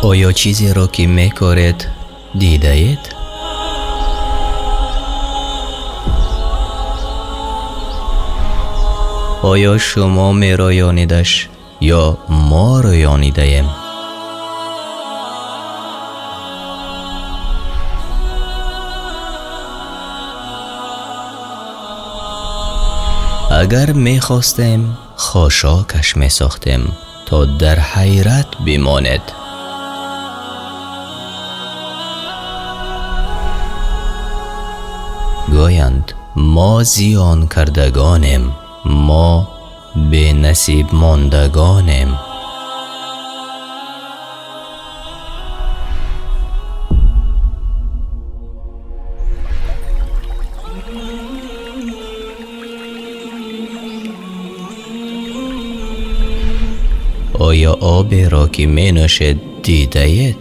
Оё чизеро ки мекоред дидаед? Оё шумо мероёнидаш ё мо рӯёнидаем? Агар мехостем, хошокаш месохтем, то дар ҳайрат бимонед. Гӯянд: мо зиён кардагонем, мо бенасиб мондагонем. Оё оберо ки менӯшед дидаед?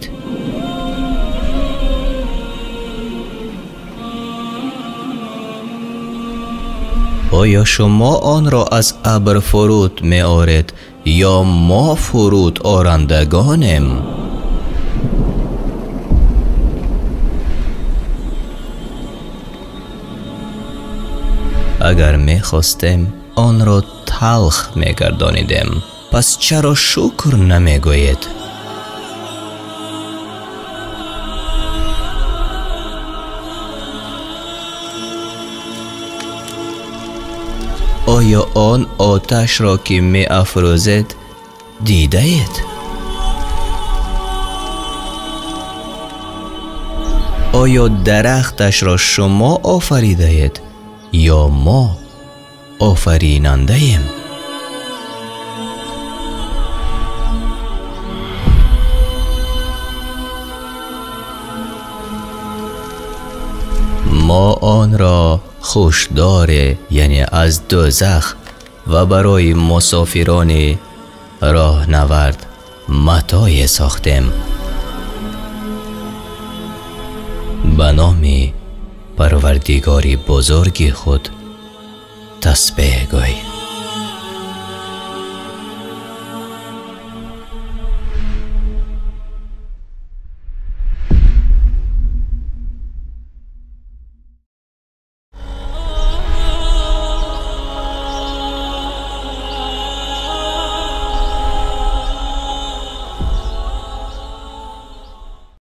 Оё шумо онро аз абр фуруд меоред ё мо фуруд орандагонем? Агар мехостем, онро талх мегардонидем. Пас чаро шукр намегӯед? Оё он оташро ки меафрӯзед дидаед? Оё дарахташро шумо офаридаед ё мо офаринандаем? Мо онро хушдоре, яъне аз дӯзах, ва барои мусофирони роҳнавард матое сохтем. Ба номи Парвардигори бузурги худ тасбеҳ гӯй.